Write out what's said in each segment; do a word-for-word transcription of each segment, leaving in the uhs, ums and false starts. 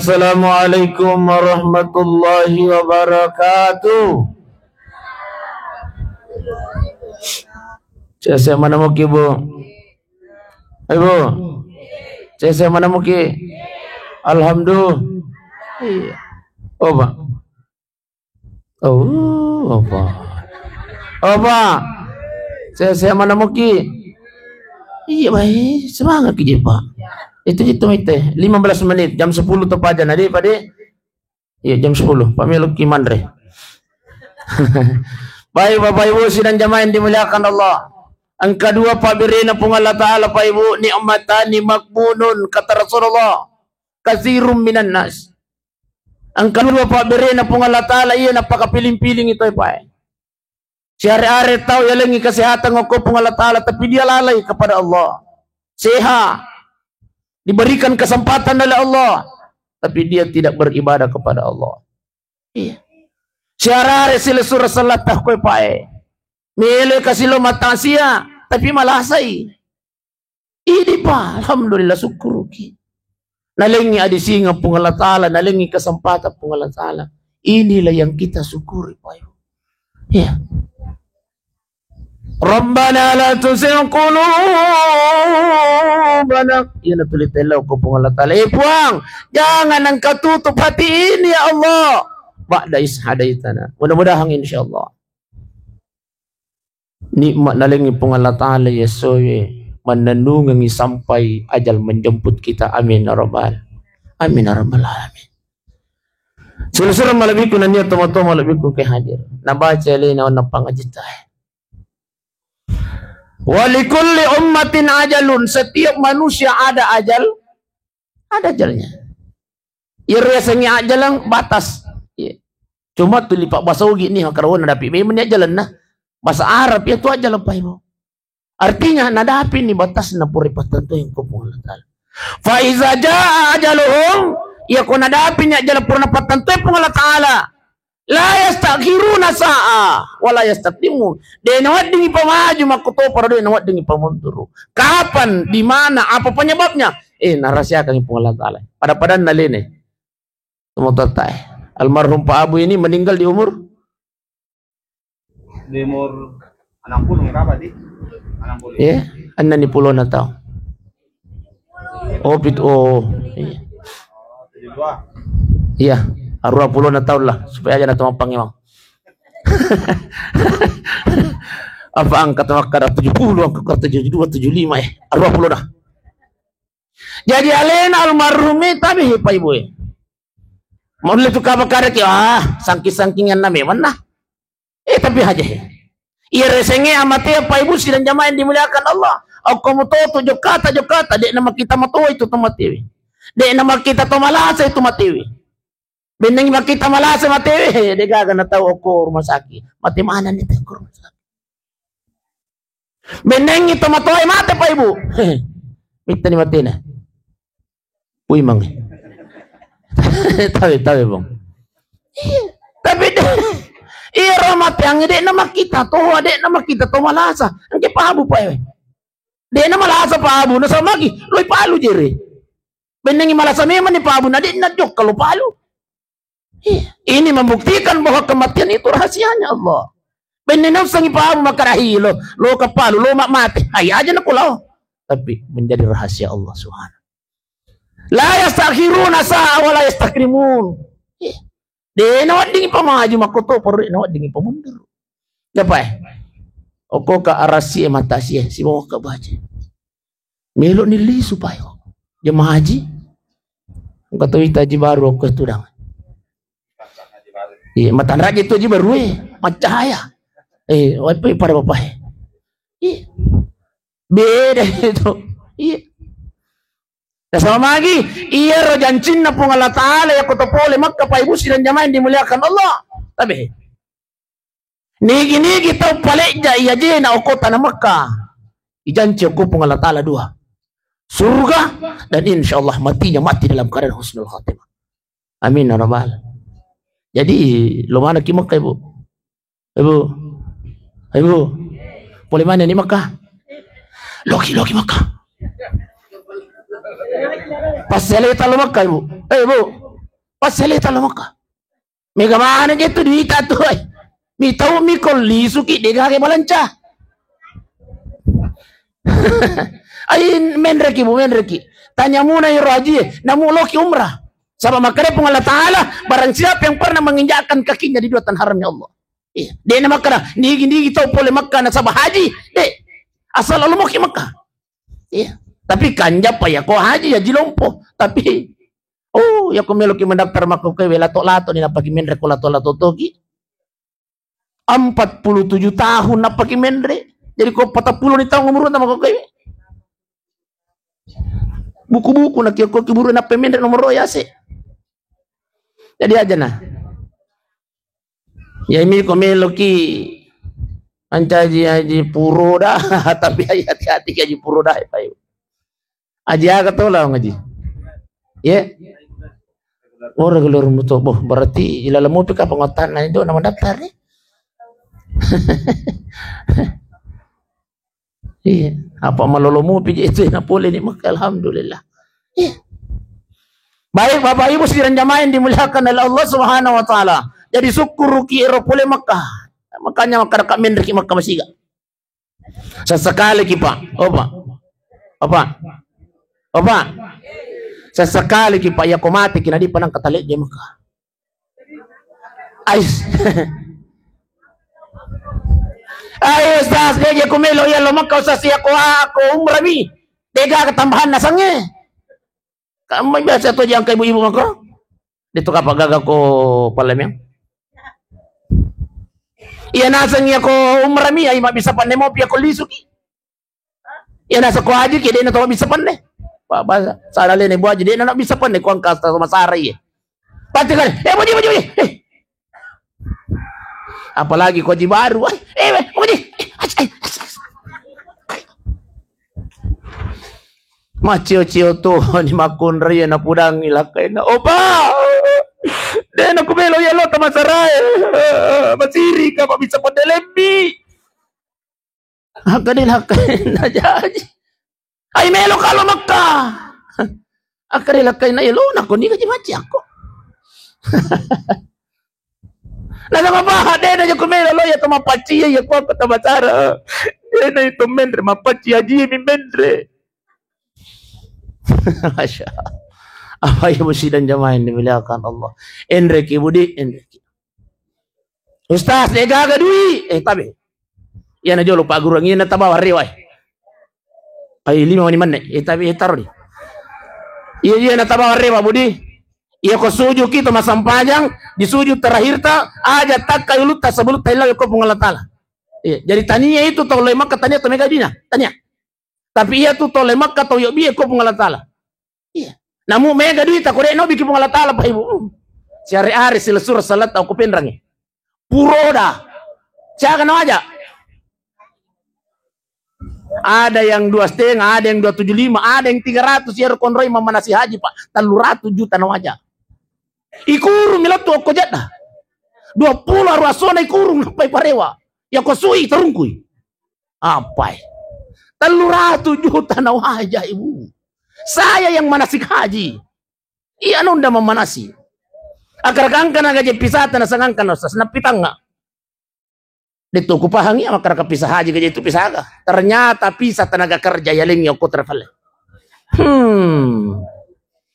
Assalamualaikum warahmatullahi wabarakatuh. Sehat-sehat mana muki, Bu? Ibu, sehat-sehat mana muki? Alhamdulillah. Iya. Oh, Pak. Oh, apa? Apa? Saya, saya mana muki? Iya, baik. Semangat ki, Pak. Itu, itu, itu. Lima belas menit, jam sepuluh tepat aja. Nadi, Pak, di? Iya, jam sepuluh. Pak, melo ki manre. Baik, Bapak Ibu sidang jamaah yang dimuliakan Allah. Engka dua pabberena Puang Allah Ta'ala, Pak Ibu, nikmatani maghbunun, kata Rasulullah. Katsirum minan nas. Engka dua pabberena Puang Allah Ta'ala, iya napakapiling-piling itu, Pak. Siare-are tau yalengi kesehatan okko Puang Allah Ta'ala, tapi dia lalai kepada Allah. Sehat. Diberikan kesempatan oleh Allah. Tapi dia tidak beribadah kepada Allah. Iya. Siare-are silessureng selleng tau okko, Pak. Melo kasi lo matasia, tapi malasai. Idi, Pak, alhamdulillah, syukuruki. Nalengi adisingeng Puang Allah Ta'ala, nalengi kesempatan Puang Allah Ta'ala. Inilah yang kita syukuri, Pak Ibu. Ya. Rabbana la tuzigh qulubana. Iya, natuli tellau ko Puang Allah Ta'ala. Eh, Puang, jangan engkau tutup hati ini, ya Allah. Ba'da is hadaitana. Mudah-mudahan, insyaallah. Nikmat nalengi Puang Allah Ta'ala, ya, soe, mannennungengi sampai ajal menjemput kita. Amin, ya Rabbal. Amin, ya Rabbal Alamin. Silessureng malebbiku nennia tomatoa malebbiku ke hadir. Nabaca alena onna pangajitta. Wa likulli ummatin ajalun. Setiap manusia ada ajal, ada ajalnya. Iyaro yasengnge ajjalang batas. Iya. Cuma tuli pabbasa Ugi ni, makkarowo nadapi memang ni ajjalanna. Bahasa Arab ya tu ajjalang, Pak Ibu. Artinya nadapi ni batasna pura pattentui ko Puang Allah Ta'ala. Fa iza jaa ajaluhum, iya ko nadapi ni ajjalang pura pattentui Puang Allah Ta'ala. La yastakhiruna sa'a wa la yastaqdimun. De naweddingi pamaju makkutoparo, de naweddingi pamunduru. Kapan, di mana, apa penyebabnya? Eh, narahasiakangi Puang Allah Ta'ala. Pada-padanna lene. Tomatoatta, eh. Almarhum Pak Abu ini meninggal di umur? Di umur enam puluh berapa, di? Enam puluh. Iya, enneng pulona taung. Oh, pitu, oh, iya. Tujuh dua. Iya, aruwa pulona taung lah, supaya aja na tau mappang memang. Apa angkat makkada tujuh puluh, angkat tujuh dua, tujuh lima, eh, aruwa pulona. Jadi alena almarhum e tabe he, Pak Ibu, eh. Mulle tu kaba kada ki, ah, sangking-sangkinganna memang nah. Eh, tapi haja he. Iya resenge amate, Pak Ibu sidang jamaah yang dimuliakan Allah. Okko muto tu jokkata, jokkata, de nama kita mato itu to matewe. De nama kita to malasa itu matewe. Bennengi makkita malasa matewe, he, de gaga na tau okko rumah sakit. Mate manenni tau okko rumah sakit. Bennengi tomatoae mate, Pak Ibu. He, mittani matena. Ui, Mang. Tawe, tawe, Bang. Iya, tapi de, iya, ro mateangnge de nama kita to, de nama kita to malasa. Engke Pak Abu, Pak, eh. De nama malasa Pak Abu, nasamaki, loi palu jere. Bennengi malasa memang ni Pak Abu, na de na jokka lo palu. Iya. Ini membuktikan bahwa kematian itu rahasianya Allah. Benne naussengi Pak Abu makkada, "Hi, lo, lo kapalu, lo ma-, mate." Hai aja na kulao. Tapi menjadi rahasia Allah Subhanahu. La yastakhiruna sa'a wa la yastaqdimun. Iya. De naweddingi pamaju makkoto, parre naweddingi pamundur. Siapa, eh? Okko ka arasi e mata si, eh, si bawa ka baje. Melo ni lisu payo. Jemaah haji. Engka to ita haji baru okko tudang. Iya, matanra je tu haji baru, eh. Macahaya. Eh, apa pada bapak, eh? Iya. Beda itu. Iya. Nasaba magi, iyaro jancinna Puang Allah Ta'ala yakko to pole Makkah, Pak Ibu sidang jamaah yang dimuliakan Allah. Tabe. Nigi-nigi tau palejja iya jena okko tana Makkah. Ijanci okko Puang Allah Ta'ala dua. Surga dan insya Allah matinya mati dalam keadaan husnul khatimah. Amin ya rabbal. Jadi, lo mana ki Makkah, Ibu? Ibu. Ibu. Pole mana ni Makkah? Loki, loki Makkah. Pas saya lihat lo Makkah, Ibu. Eh, Ibu. Pas seleta lo Mekka. Mega mana je tu duita tu, ai. Mi tau mi ko lisuki, de gaga balanca. Ai, menreki, Bu, menreki. Tanya muna iro haji, namu loki umrah. Saba makkeda Puang Allah Ta'ala, barang siapa yang pernah menginjakkan kakinya di dua tanah haramnya Allah. Iya. De na makkeda, nigi-nigi tau pole Mekka nasaba haji. De. Asal lo moki Mekka. Iya. Tapi kanja pa ya ko haji, haji lompo. Tapi, oh, ya ko meloki mendaftar makko ke, lato-lato ni napaki menre ko lato-lato toki. Empat puluh tujuh tahun napaki menre. Jadi ko patappulo ni tahun umurna makko ke. Buku-buku na kio ko kiburu nappai menre nomor ya se. Jadi aja nah. Ya, mi ko meloki mancaji haji puroda, tapi ai hati-hati ki haji puroda, Pak. Haji aga to lao ngaji? Ye? Oh, reguler muto. Boh, berarti ilalemu pi kapang otanna itu nama daftar ni. Iya, apa malolo mupi je itu na pole ni Mekka, alhamdulillah. Iya. Baik, Bapak Ibu sidang jamaah yang dimuliakan oleh Allah Subhanahu wa Ta'ala. Jadi, syukuruki ero pole Mekah. Makanya maka raka menreki Mekah masiga. Sesekali ki, Pak. Oh, Pak. Oh, Pak. Oh, Pak. Sesekali ki, Pak. Ya, ko mate ki, nadi panang katale je Mekah. Ais. Ai, Ustaz, de je ku melo iya lo Mekah, Ustaz, iya ko, ko umrah mi. De gaga tambahan nasengnge. Kamma biasa to jangka ibu-ibu mako. De to kapa gaga ko palamiang. Iya naseng iya ko umrah mi, ai mabbissa panne mopi iya ko lisuki. Iya naseng ko haji ki, de na to mabbissa panne. Ba-, ba-, sana lene bu haji, de na mabbissa panne, ko angka asta masara iye. Pasti kan, eh, bu haji, bu haji, bu haji. Eh. Apalagi ko haji baru, eh, eh, bu haji, eh, ai, ai, ai, ai. Macio-cio to ni makkunrai na pudangi lakkaina. Opa! De na ku melo iya lo tamasarae. Masiri ka mabbissa panne lebbi. Akkade lakkaina jaji. Ai melo ka lo Mekka. Akkade lakkaina elo na ko ni gaji macci akko. Nasaba paha, de na jako melo lo iya to mappacci iya, iya ko akko tamasara. De na itu menre mappacci haji mi menre. Masya Allah. Apa ibu sidang jamaah yang dimuliakan Allah? Enreki budi, enreki. Ustaz, de gaga dui. Eh, tabe. Iya na jolo Pak Guru, iya na tabawa rewa. Ai lima mani manne. Eh, tabe, eh, taro di. Iya, iya na tabawa rewa, budi. Iya ko suju ki to massempajang, di suju terakhir ta, aja takka ulutta sebelum ta illawe ko Puang Allah Ta'ala. Iya, jadi tania itu to lo Mekka tania to mega dina, tania. Tapi iya tu to le Mekka tau yobbi ko Puang Allah Ta'ala. Iya. Namu mega duita ko de nobi ki Puang Allah Ta'ala, Pak Ibu. Hmm. Siare-are silessureng saletta ko penrangi. Puroda. Siaga nawaja? Ada yang dua setengah, ada yang dua tujuh lima, ada yang tiga ratus, iya ro konroi mamanasi haji, Pak. Tellu ratu juta nawaja. Ikurung mi lettu okko Jeddah. Dua puluh aruwa essona ikurung nappai parewa. Iya ko sui terungkui. Apai. Tellu ratu juta nawaja, Ibu. Saya yang manasik haji. Iya nonda mamanasi. Akar kangka na gaje pisata na sangangka na Ustaz, napitangnga. Detto kupahangi, iya makkara pisa haji gaje itu pisaga. Ternyata pisa tenaga kerja yalengi okko travel. Hmm.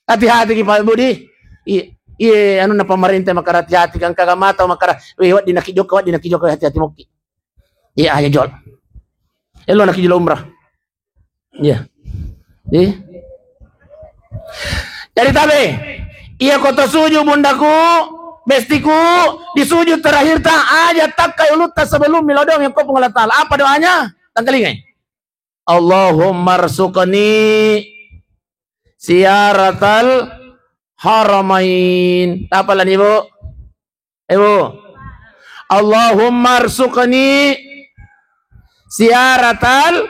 Hati-hati ki Pak Budi. Iya, iya, anu na pemerintah makkara hati-hati kan kagak mata makkara. Weh, waddi naki jokka, waddi naki jokka, hati-hati mokki. Iya, aja jol. Elo naki jolo umrah. Iya. Iya. Jadi tabe, iya ko to suju bundaku, bestiku, di suju terakhir ta aja takkai ulutta sebelum milodong yang ko Puang Allah Ta'ala. Apa doanya? Tangkalingai. Allahumma rzuqni ziyaratal haramain. Apa lani, Bu? Ibu. Allahumma rzuqni ziyaratal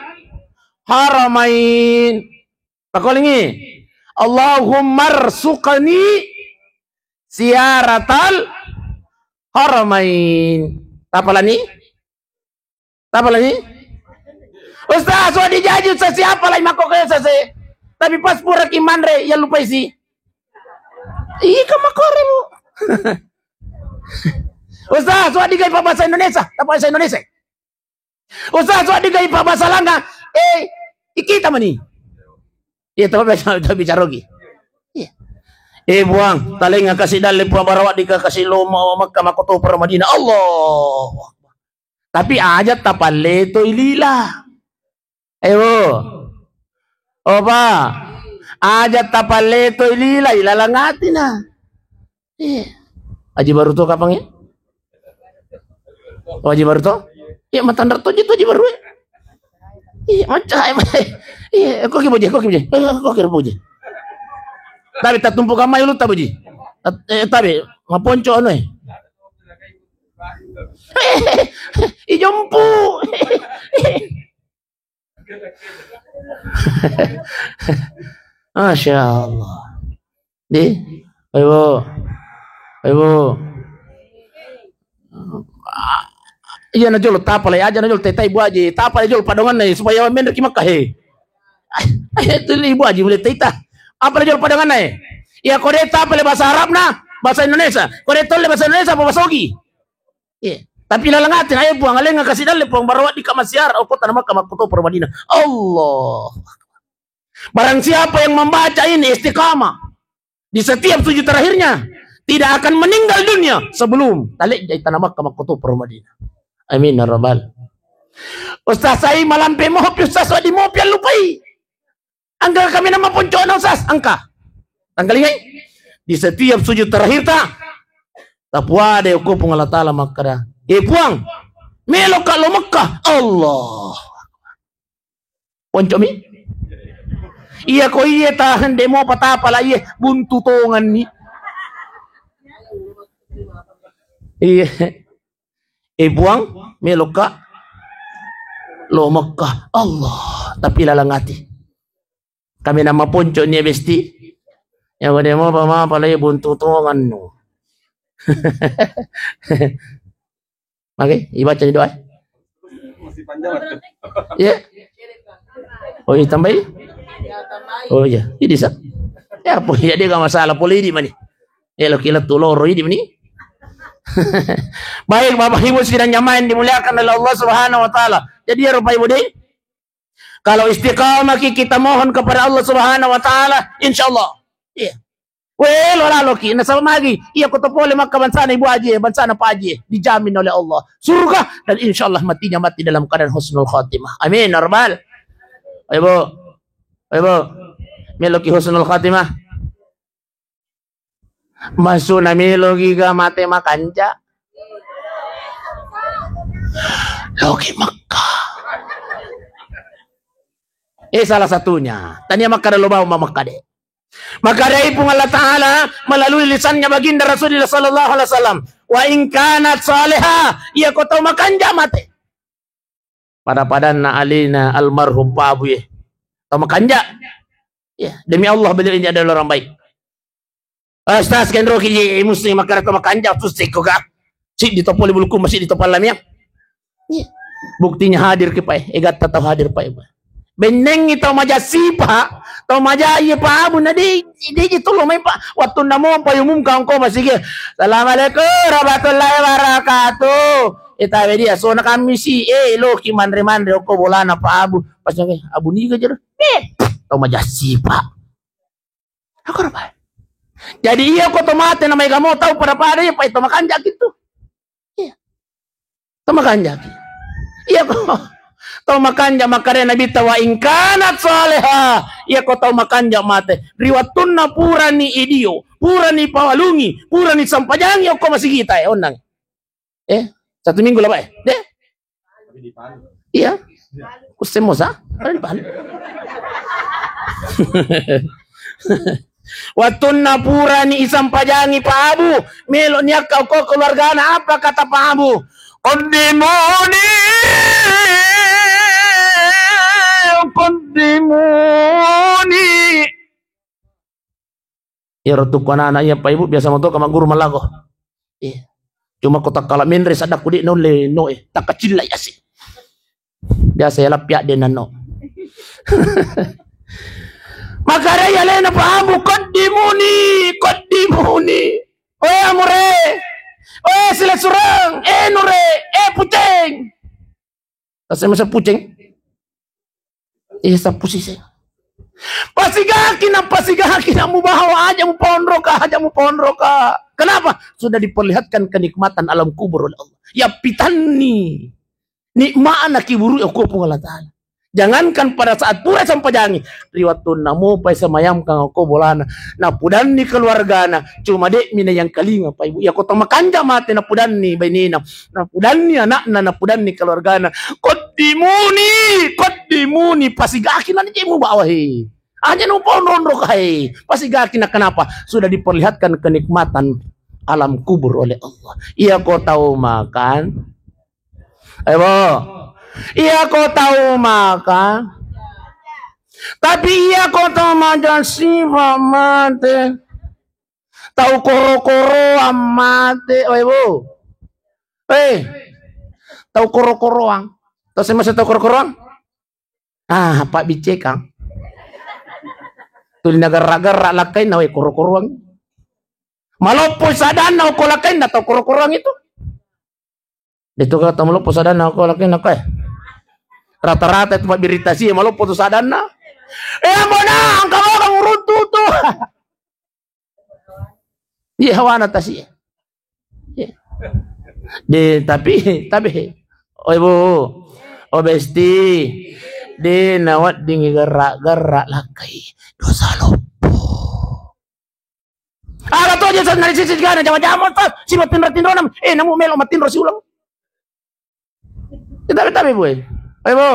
haramain. Pakolingi. Allahumma rzuqni ziyaratal haramain. Tapalani? Tapalani? Ustaz, sudah dijaji Ustaz, siapa lagi mako kaya Ustaz? Tapi pas pura ki manre, ya lupa isi. Ika makore, Bu. Ustaz, suwa digai pa bahasa Indonesia, ta bahasa Indonesia. Ustaz, suwa digai pa bahasa Langa. Eh, ikita mani. Iya, tapi biasa, tapi bicara lagi. Iya. Eh, Puang, talenga kasi dalle, Puang, barawa di ka kasi lo ma-, Makkah, makkotoparo Madinah. Allahu Akbar. Tapi aja tapalletoi lila. Ayo. Opa. Aja tapalletoi lila, ilalang atina. Iya. Haji Baru to kapang ya? Oh, Haji Baru to? Iya, matanra to, to Haji Baru ya? Iya, macam. Iya, kok ki boje, kok ki boje. Eh, kok ki boje. Tapi tatumpu kamai lu tabuji. Eh, tapi maponco anu eh. Ijompu. Masya Allah. Di, Ibu, Ibu. Iya na jolo tapale, aja na jolo tetai Bu Haji, tapale jolo padonganna supaya menre ki Makkah he. Itu Ibu Haji mulai teita. Apa na jolo padonganna he? Ya kode tapale bahasa Arabna, bahasa Indonesia. Kode tolle bahasa Indonesia apa bahasa Ogi? Iya. Tapi lalang atina, ayo Puang, alenga kasi dalle Puang, barawa di ka masiara, oh, kota Makkah, makkotoparo Madinah. Allah. Barang siapa yang membaca ini istiqamah di setiap sujud terakhirnya, tidak akan meninggal dunia sebelum talejja i tana Makkah, makkotoparo Madinah. Amin ya rabbal. Ustaz, sai malampe mopi Ustaz, wadi mopi allupai. Engka kami nama poncona Ustaz, engka. Tanggalingai. Di setiap sujud terakhir ta, tapuada okko Puang Allah Taala makkada, "Eh Puang, melo ka lo Makkah." Allah. Poncomi. Iya ko iye tahan demo patapa la iye buntu tonganni. Iya. Eh Puang, melo ka lo Makkah. Allah, tapi lalang ati. Kami nama ponco ni besti. Ya wade mo pa ma pala buntu tongannu. Mage, ibaca ni doa. Iya. Oh, iya, tambahi? Oh iya, ini sa. Ya, apa ya, dia gak masalah, pole ini mani. Ya, lo kila tu loro ini mani. Baik, Bapak Ibu sidang jamaah yang dimuliakan oleh Allah Subhanahu wa Taala. Jadi ya, Bapak Ibu deh, kalau istiqamah ki, kita mohon kepada Allah Subhanahu wa Taala, insya Allah. Iya. Welo laloki, nasaba magi, iya ko to pole Makkah bangsana Ibu Haji, bangsana Pak Haji, dijamin oleh Allah. Surga dan insya Allah matinya mati dalam keadaan husnul khatimah. Amin ya rabbal. Ayo, Bu. Ayo, Bu. Meloki husnul khatimah. Masuk na meloki ga mate makanja. Loki Makkah. Eh, salah satunya. Tania Makkah lo bawa Makkah deh. Maka dari Puang Allah Ta'ala melalui lisannya baginda Rasulullah sallallahu alaihi wasallam, "Wa in kanat salihah," iya ko tau makanja mate. Pada-padanna alina almarhum Pak Abu ye. Tau makanja. Ya, demi Allah beliau ini adalah orang baik. Ustaz kenro ki ye muslim makara tau makanja tu seko ga. Siddi to pole bulu kumba, siddi to pallamiang. Iya. Buktinya hadir ki, Pak, eh. Egatta tau hadir, Pak, eh. Bennengngi tau maja sipa, tau maja iye Pak Abu, na de, de je tolo mai, Pak. Wattunna mompa yumumkang ko masigi. Assalamualaikum warahmatullahi wabarakatuh. Ita wedia sona kami si, eh, loki manre-manre okko bolana Pak Abu. Pas nyange, Abu niga jero. Eh, tau maja sipa. Aku apa? Jadi iya ko to mate na maega mo tau pada-pada iya, Pak, to makanja ki tu. Iya. To makanja ki. Iya ko. To makanja, makkeda Nabitta, "Wa in kanat salihah." Iya ko tau makanja mate. Ri wattunna purani idio, purani pawalungi, purani sampajangi okko masigita e, onnang. Eh, satu minggu lah, Pak, eh? Deh? Iya. Kusse mosa? Ada di Palu. Wattunna purani isampajangi Pak Abu, melo ni akka okko keluargana, apa kata Pak Abu? "Qaddimuni, qaddimuni." Iyaro tukku anak-anak iya, Pak Ibu, biasa moto ka magguru mallago. Iya. Cuma ko takkala menre saddakku, de naulle no e, takkacillai asi. Biasa ya lappi adde nanno. Agarai alena pahamu, qaddimuni, qaddimuni. Oe amure, oe silasureng, eh nure, eh puceng. Tasema sepuceng. Iya, sappu sise. Pasigaki na, pasigaki na mubawa, aja muponroka, aja muponroka. Kenapa? Sudah diperlihatkan kenikmatan alam kubur oleh Allah. Ya pitanni nikma'na kiburu ya ko Puang Allah Ta'ala. Jangankan pada saat pura sampajangi, ri wattunna mopai semayamkang ko bolana, napudanni keluargana, cuma de' mina yang kalinga, Pak Ibu. Ya ko to makanja mate napudanni bainena, napudanni anakna, napudanni keluargana. Qaddimuni, qaddimuni, pasigaki na je mubawa he. Aja nuponronro kae, pasigaki na, kenapa? Sudah diperlihatkan kenikmatan alam kubur oleh Allah. Iya ko tau makan, Ayo, Bo. Iya ko tau maka. Tapi iya ko tau maja sifa mate. Tau koro-koroang mate. Oi, Bo. Eh. Tau koro-koroang. Tau semasa tau koro-koroang? Ah, Pak Bicekang. Tuli nagerra-gerra lakkainna, weh, koro-koroang. Maloppo sadanna ko lakkainna tau koro-koroang itu. Itu kata maloppo sadanna ko lakkainna, koe. Rata-rata itu berita sih maloppo tu sadanna. Eh, ambona, angka mau kamu runtu tu. Iya, hawana tasi. Iya. De, tapi, tapi, oi, Bu. Oh, Besti. De, naweddingi gerra-gerra lakkai. Dosa loppo. Aga to je sennari sisi gana jama-jama, Ustaz. Si matinro-tinro nam. Eh, namu melo matinro si ulang. Tapi, tapi, Bu. Eh, Bu.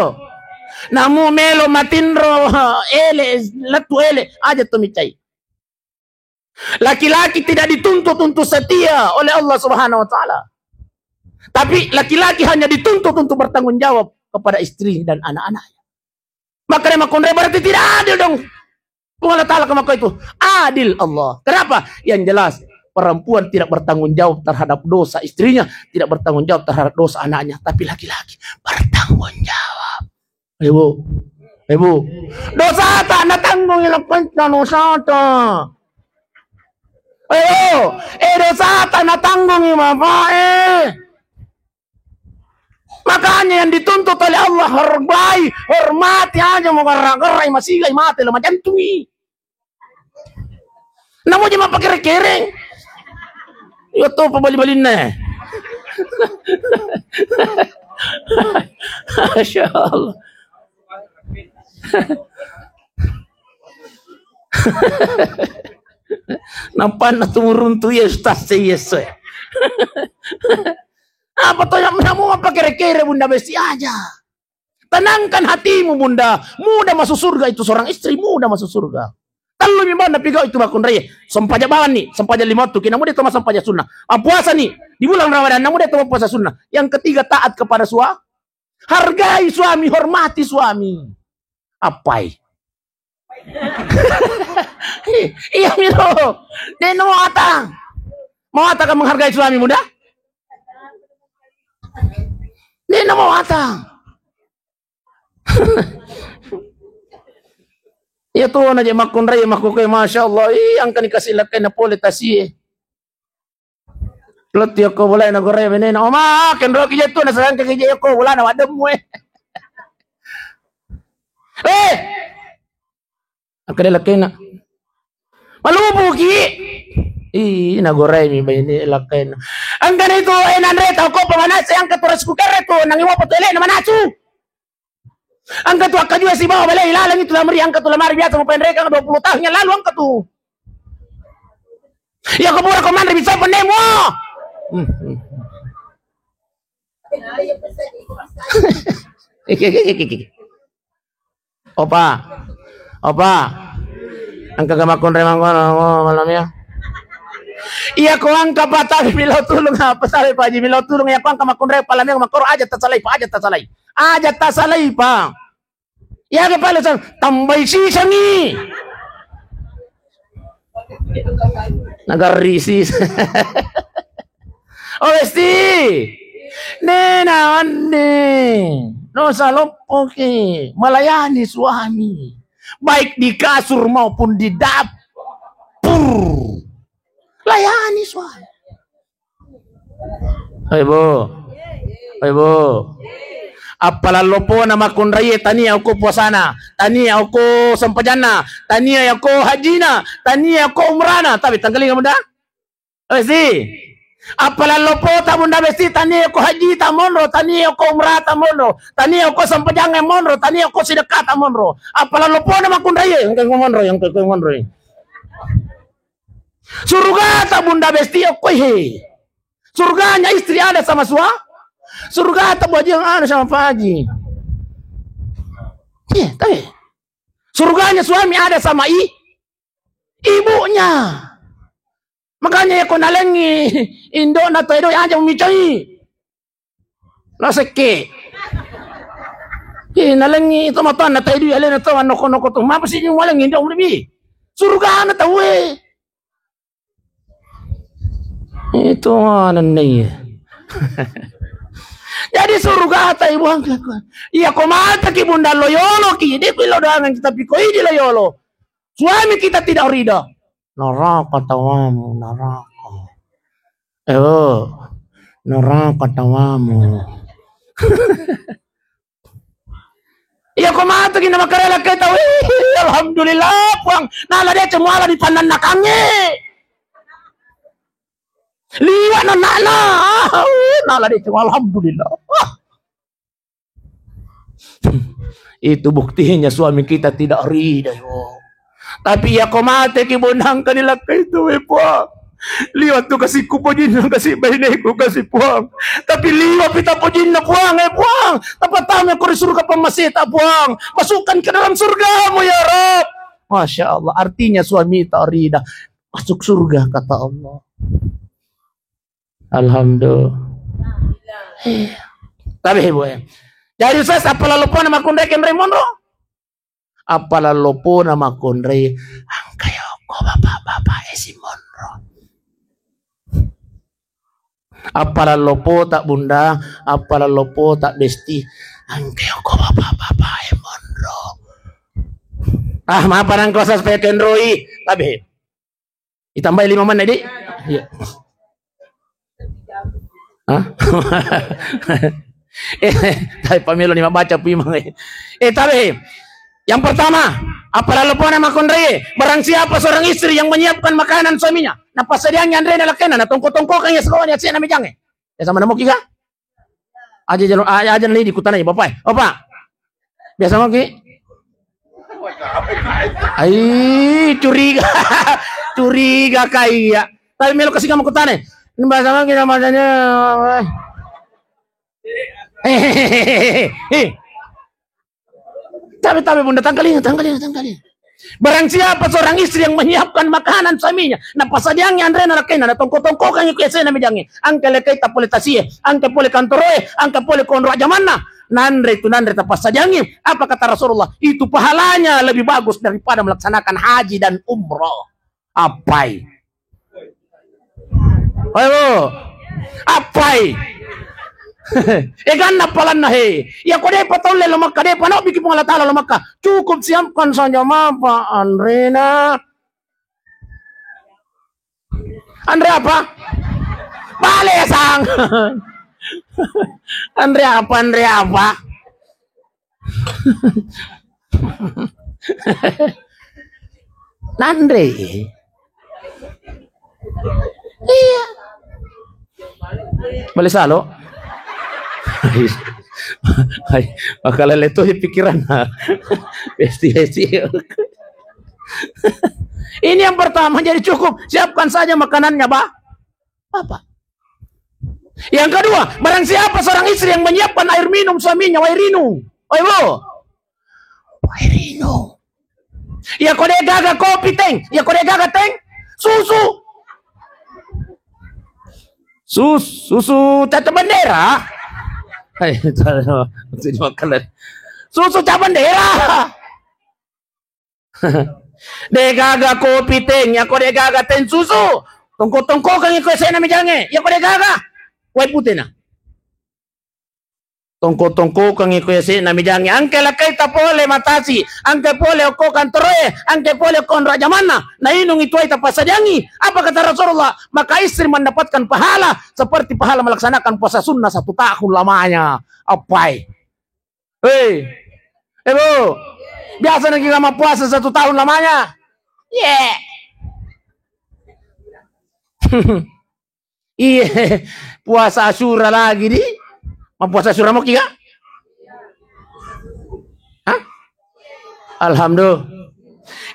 Namu melo matinro, ele, lettu ele. Aja to micai. Laki-laki tidak dituntut untuk setia oleh Allah Subhanahu wa Ta'ala. Tapi laki-laki hanya dituntut untuk bertanggung jawab kepada istri dan anak-anaknya. Maka dia makonre berarti tidak adil dong. Puang Allah Ta'ala kemako itu adil Allah. Kenapa? Yang jelas perempuan tidak bertanggung jawab terhadap dosa istrinya, tidak bertanggung jawab terhadap dosa anaknya, tapi laki-laki bertanggung jawab. Ibu, ibu, dosata natanggungi lapenta dosata. Ayo, eh, dosata natanggungi bapak eh. Makanya yang dituntut oleh Allah, hargai, hormati aja, mau gerra-gerrai, masigai, mate, lemah jantungi. Namo je mappakere-kere. Iyo to pabali-balinna. Masya Allah. Nampanna tumuruntu iya ustaz, iya, iya. Apa to yang namo mappakere-kere, Bunda Besti aja. Tenangkan hatimu, Bunda. Mudah masuk surga itu seorang istri, mudah masuk surga. Tellu mi bawang napigau itu makkunrai. Sempaja bawang ni, sempaja lima waktu. Kina mudah itu sempaja sunnah. Ah, puasa ni, di bulan Ramadan, namu dia itu puasa sunnah. Yang ketiga, taat kepada suami. Hargai suami, hormati suami. Apai? Iya, miro. Dia mau ata. Mau ata kamu menghargai suami, Bunda? Dena mawatang. Iya tu na je makkunrai makkuke, masya Allah. Ih, angka ni kasi lakkaina pole tasie. Lotti okko bolana gorai menena. Oma, kenroki je tu na sarangka ki je okko bolana waddemmu eh. Eh. Akkeda lakkaina. Malupuki. Ih, nagoraimi baine lakkaina. Angkana itu, eh, nanre tau ko pamanase angka tu rice cooker tu, nangi mopo tu elena manasu. Angka tu akkajua sibawa balei laleng itu lamari, angka tu lamari biasa mau penrekang dua puluh tahun yang lalu angka tu. Iya ko pura ko manre bisa penemu. Hmm, hmm. Iki, iki, iki, iki. Opa. Opa. Angka ga makkunrai mangkono, oh, malam ya. Iya ko angka patawi milo tulung apa salai Pak Haji milo tulung iya ko angka makkunrai palameng makkoro aja tasalai Pak, aja tasalai. Aja tasalai Pak. Iya ke pale sang tambai sisangi. Nagarri sis. Oh, Besti. Nena ande. No saloppoke. Melayani suami. baik di kasur maupun di dapur. Layani suami. Hei, Bu. Hei, Bu. Appalalopona makkunraie tania okko puasana, tania okko sempajanna, tania okko hajjina, tania okko umrana. Tapi tangkalinga muda? Besti. Appalalopota Bunda Besti tania okko hajjita monro, tania okko umrata monro, tania okko sempajangnge monro, tania okko sidekkata monro. Appalalopona makkunraie, engka monro, engka monro. Surgata Bunda Besti okko he. Surganya istri ada sama sua-, surgata Bu Haji yang ada sama Pak Haji. Iya, tapi surganya suami ada sama i-, ibunya. Makanya ya ko nalengi indona to edo aja micai. La sekke. Eh, nalengi to matoanna tai dui alena to noko-noko to. Mapa sih malengi indomu lebih? Surgana tauwe. Itu ananne. Jadi surgata ibu angkat. Iya ko mata ki Bunda loyolo ki. Dia pilo doangan kita piko idi loyolo. Suami kita tidak ridho. Neraka tawamu, neraka. Eh, oh, neraka tawamu. Iya ko matu ki na makarela ke tau. Ih, alhamdulillah, Puang. Nala dia cemala di tanah nakange. Liwat no nana. Nala dia cemala, alhamdulillah. Wah. Itu buktinya suami kita tidak ridha, yo. Tapi iya ko mate ki bonangka ni lakkai itu, we Puang. Liwat tu kasihku pojinna, kasih baineku, kasih Puang. Tapi liwat pita pojinna Puang, eh Puang. Tapatame ko ri surga pammaseta Puang. Masukkan ke dalam surgamu ya Rabb. Masya Allah, artinya suami tak ridha. Masuk surga kata Allah. Alhamdulillah. Eh. Tapi ibu ya. Jadi Ustaz, appalalopona makkunrai kenre monro? Appalalopona makkunrai angka yoko bapak-bapak esi monro. Appalalopota Bunda, appalalopota Besti, angka yoko bapak-bapak e monro. Ah, maaf nang kosa supaya kenroi. Tapi Ditambahi lima menit, Dik? Iya. Hah? Eh, tapi pamelo ni mabaca pu imang, eh. Eh, tapi yang pertama, appalalopona makkunrai, barang siapa seorang istri yang menyiapkan makanan suaminya, napassadiangi anrena lakkainna, natongko-tongkokangi sekolah ni asyik namijange. Ya sama namo kiga? Aja jalo, aja, aja nih dikutanai, Bapak. Bapak. Biasa mau ki? Ai, curiga. Curiga kaya. Tapi melo kasih kamu kutane. Ini bahasa mau ki namanya. Eh, eh, eh, eh, eh. Tabe, tabe, Bunda, tangkalinga, tangkalinga, tangkalinga. Barang siapa seorang istri yang menyiapkan makanan suaminya, napassadiangi anrena lakkainna, natongko-tongkokangi ku esena mijangi, angka lakkaita pole tasie, angka pole kantoroe, angka pole konro jamanna, nanre tu nanre tapassadiangi. Apa kata Rasulullah? Itu pahalanya lebih bagus daripada melaksanakan haji dan umroh. Appai? Ayo. Appai? Eganna palanna he. Iya ko depa taulle lo Makkah, depa nabbiki Puang Allah Taala lo Makkah. Cukup siapkan saja mapa anrena. Anre apa? Bale sang. Anre apa? Anre apa? Nanre. Iya. Bale salo. Hai, hai, bakal leto pikiran. Besti, besti. Ini yang pertama, jadi cukup siapkan saja makanannya, Pak. Apa? Yang kedua, barang siapa seorang istri yang menyiapkan air minum suaminya, wairinu. Oi, Bu. Wairinu. Iya ko de gaga kopi, Teng. Iya ko de gaga, Teng. Susu. Sus-, susu caca bendera. Hai, itu makanan. Susu caca bendera. De gaga kopi, Teng, iya ko de gaga, Teng, susu. Tongko-tongkokangi ko esena mijange. Iya ko de gaga. Wai putena. Tongko-tongkokengngi ko yase'na mijangngi. Engka lakkaita pole matasi, engka pole okko kantoroe, engka pole okko onro jamanna. Nainungi tuwae tapassadiangngi. Apa kata Rasulullah? Maka istri mendapatkan pahala seperti pahala melaksanakan puasa sunnah satu tahun lamanya. Apai. Hei. Eh, Bu. Biasa naki mappuasa satu tahun lamanya? Iya. Iya, puasa Asyura lagi di. Mappuasa Asyura mo kiga? Hah? Alhamdulillah.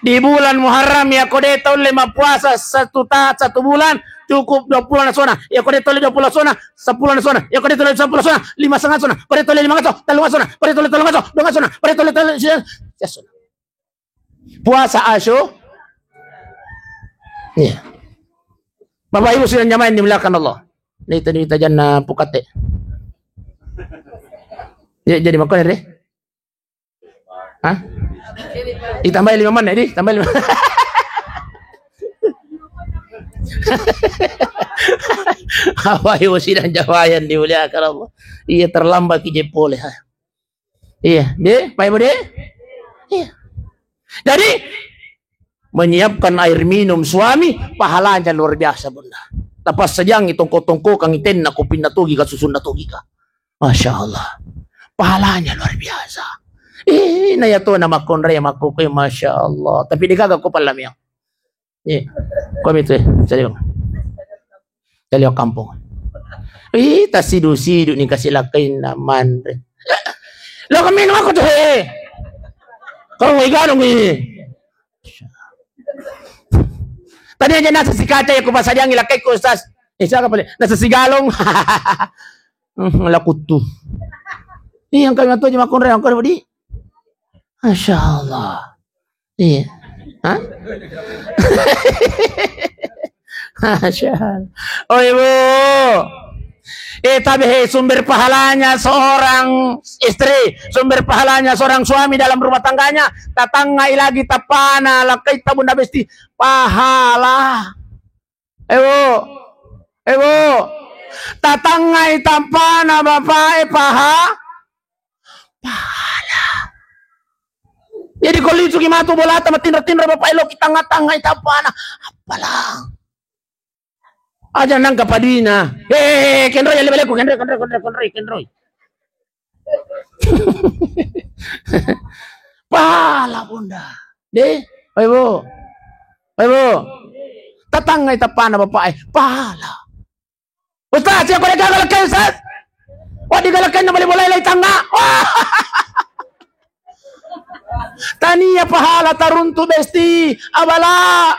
Di bulan Muharram ya kode taulle mappuasa satu ta satu bulan cukup dua puluh nasona. Ya kode taulle dua puluh nasona, sepuluh nasona. Ya kode taulle sepuluh nasona, lima setengah sona. Kode taulle lima ngaso, telung nasona. Kode taulle telung ngaso, dua nasona. Kode taulle taulle sia sona. Puasa Asyu. Iya. Bapak Ibu sidang jamaah yang dimuliakan Allah. Ini tadi kita janna pukate. Ya, jadi makan deh. Hah? Ditambahi lima menit, di tambahi lima. Bapak Ibu sidang jamaah yang dimuliakan Allah. Iya, terlambat ki je pole, ha. Iya, deh, Pak Ibu deh. Iya. Jadi menyiapkan air minum suami, pahalanya luar biasa, Bunda. Tapassadiangngi tongko-tongkokengngi tenna, kopinna togi ka, susunna togi ka. Masya Allah. Pahalanya luar biasa. Eh, na yato na makkonre makkokkoe, Masya Allah. Tapi degaga ko pallamiang. Iya. Ko mitu, eh, cari bang. Cari kampung. Ih, tasidu-sidu ni kasi lakkainna manre. Lo kami aku tuh, eh. Kau nggak iganong ini. Tadi aja nasa si kaca ya, ku pasadiangi lakkaiko, Ustaz. Eh, siapa boleh? Nasa si galong. Hmm, lakuttu. Iya, engka matu aja makkonre, engka di. Masya Allah. Iya. Hah? Masya Allah. Oh, Ibu. Eh, tapi, hei, sumber pahalanya seorang istri, sumber pahalanya seorang suami dalam rumah tangganya, tatangngai lagi tappana, lakkaita Bunda Besti, pahala. Ewo, ewo, tatangngai tappana bapae, paha, pahala. Jadi ko licuki matu bolata, matinro-tinro bapae, loki tangnga-tangngai tappana, appalang. Aja nangka padina. Eh, kenroi, ale baleku, kenroi, kenroi, kenroi, kenroi, kenroi. Pala, Bunda. Deh, oi, Bu. Oi, Bu. Tatangngai tappana bapak, eh. Pala. Ustaz, siapa dia gagal, Ustaz? Wah, digalakkan nama boleh lai tangga. Wah. Tania pahala taruntu, Besti. Abala.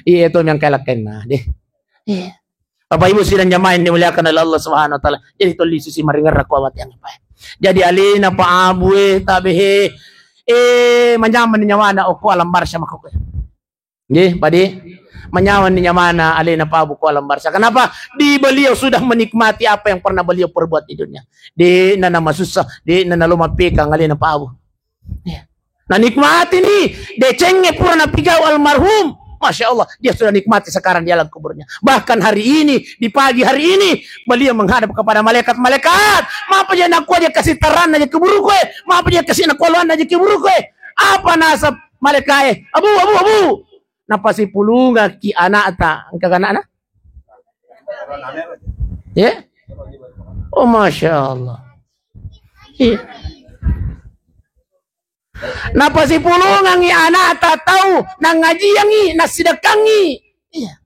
Iya, itu yang kelakkan, nah, deh. Iya. Bapak Ibu sidang jamaah yang dimuliakan oleh Allah Subhanahu wa Ta'ala. Jadi tolli susi maringerra ku awat yang apa. Jadi alena Pak Abu, eh, tabe, eh, eh, manyaman nyawana okko alam barsya makko. Nggih, padi manyaman nyawana alena Pak Abu ko alam barsya. Kenapa? Di beliau sudah menikmati apa yang pernah beliau perbuat di dunia. De'na namasussa, de'na nalo mappekang alena Pak Abu. Ya. Nanikmati ni, decengnge pura napigau almarhum. Masya Allah, dia sudah nikmati sekarang di alam kuburnya. Bahkan hari ini, di pagi hari ini, beliau menghadap kepada malaikat-malaikat. Mapa je nakua je kasih taranna je kuburuku, eh? Mapa je kasih nakualuanna je kuburuku, eh? Apa nasab malaikat, eh? Abu, abu, abu. Napasipulungaki anakta. Engka anakna? Ya? Oh, Masya Allah. Iya. Napasipulungangngi anakta tau, nangajiangngi, nassidekkangngi. Iya.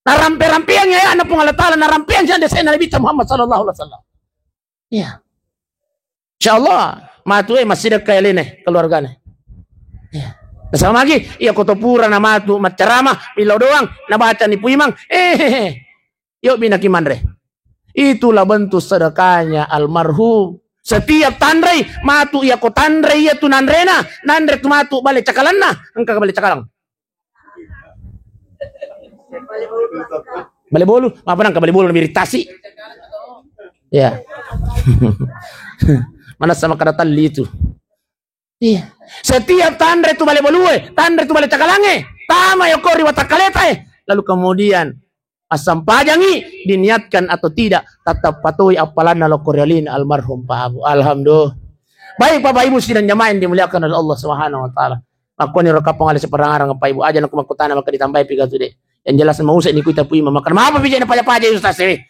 Narampe-rampeangngi ayana Puang Allah Ta'ala, narampeang siande sayyidina Nabi Muhammad sallallahu alaihi wasallam. Iya. Insya Allah, matu, eh, massidekka alena, keluargana. Iya. Sama lagi, iya, koto pura na matu maccarama, milo doang, nabaca ni puimang. Eh, eh, eh. Yo bina ki manre. Itulah bentuk sedekahnya almarhum. Setiap tanrei matu, iya ko tanrei iya tu nanrena, nanre tu matu bale cakalanna, engka bale cakalang. Bale bolu, apa nangka bale bolu na miritasi? Ya. Mana sama kada talli itu. Iya. Setiap tanre tu bale bolue, tanre tu bale cakalange, tama yoko ri watakkaleta, eh. Lalu kemudian assampajangi, diniatkan atau tidak, tetap patoi appalanna lokko ri alena almarhum Pak Abu. Alhamdulillah. Baik, Bapak Ibu sidang jamaah yang dimuliakan oleh Allah Subhanahu wa Ta'ala. Makkuani ro kapang ale seperangarang Bapak Ibu, aja' nako makkutana maka ditambai piga tu de'. Yang jelas mau saya nikui tapi maka apa piga na paja-paja Ustaz eh.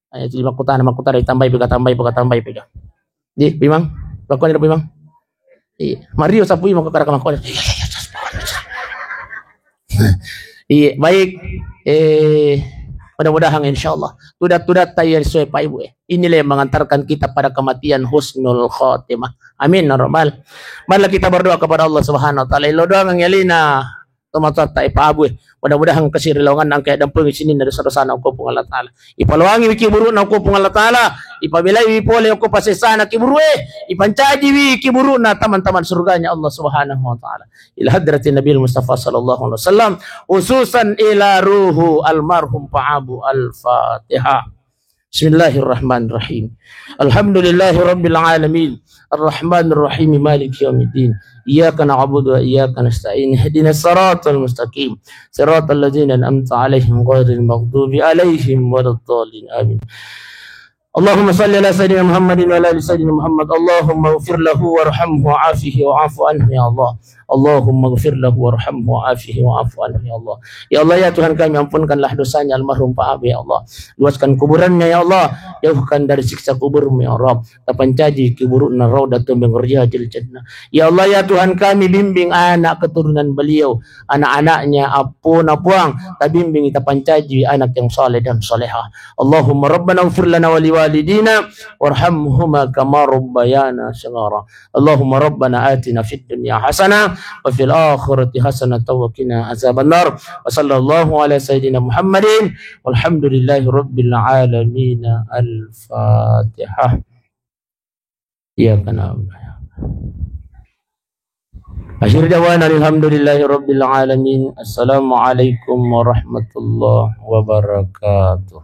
Ayo, jadi makkutana, makkutana, tambai pega, tambai pega, tambai pega. Di, Bimang, lakukan itu, Bimang. Iya, Mario sapu Imang ke karakam. Iya, baik. Eh, mudah-mudahan insyaallah. Tudat-tudat tayo sesuai Pak Ibu eh. Inilah yang mengantarkan kita pada kematian husnul khotimah. Amin ya rabbal. Marilah kita berdoa kepada Allah Subhanahu wa Ta'ala. Ilo doang ngelina tomatoatta e Pak Abu e. Mudah-mudahan kasi ri laonganna engka yaddampengi sininna dosa-dosana okko Puang Allah Ta'ala. Ipaloangiwi kiburu'na okko Puang Allah Ta'ala. Ipabelaiwi pole okko pasessana kiburu'e. Ipancajiwi kiburu'na taman-taman surganya Allah Subhanahu wa Ta'ala. Ila hadratin Nabil Mustafa sallallahu alaihi wasallam, khususan ila ruhu almarhum Pak Abu. Al-Fatihah. Bismillahirrahmanirrahim. Alhamdulillahi rabbil alamin. Arrahmanirrahim. Maliki yaumiddin. Iyyaka na'budu wa iyyaka nasta'in. Ihdinas siratal mustaqim. Siratal ladzina an'amta 'alaihim ghairil maghdubi 'alaihim waladdallin. Amin. Allahumma salli ala sayyidina Muhammadin wa ala ali sayyidina Muhammad. Allahumma ighfir lahu warhamhu wa'afihi wa'fu anhu ya Allah. Allahumma ighfir lahu warhamhu wa'afihi wa'fu anhu ya Allah. Ya Allah, ya Tuhan kami, ampunkanlah dosanya almarhum Pak Abu ya Allah. Luaskan kuburannya ya Allah. Jauhkan dari siksa kuburmu ya Rabb. Tapancaji kuburna raudatun min riyadil jannah. Ya Allah, ya Tuhan kami, bimbing anak keturunan beliau, anak-anaknya, appona Puang, tabimbing, tapancaji anak yang saleh dan salehah. Allahumma rabbana ighfir lana wa liwalidina warhamhuma kama rabbayana shaghara. Allahumma rabbana atina fid dunya hasanah wa fil akhirati hasanah wa qina azabannar. Wa sallallahu ala sayyidina Muhammadin walhamdulillahi rabbil alamin. Al-Fatihah. Iyyaka na'budu. Akhir da'wana alhamdulillahi rabbil alamin. Assalamualaikum warahmatullahi wabarakatuh.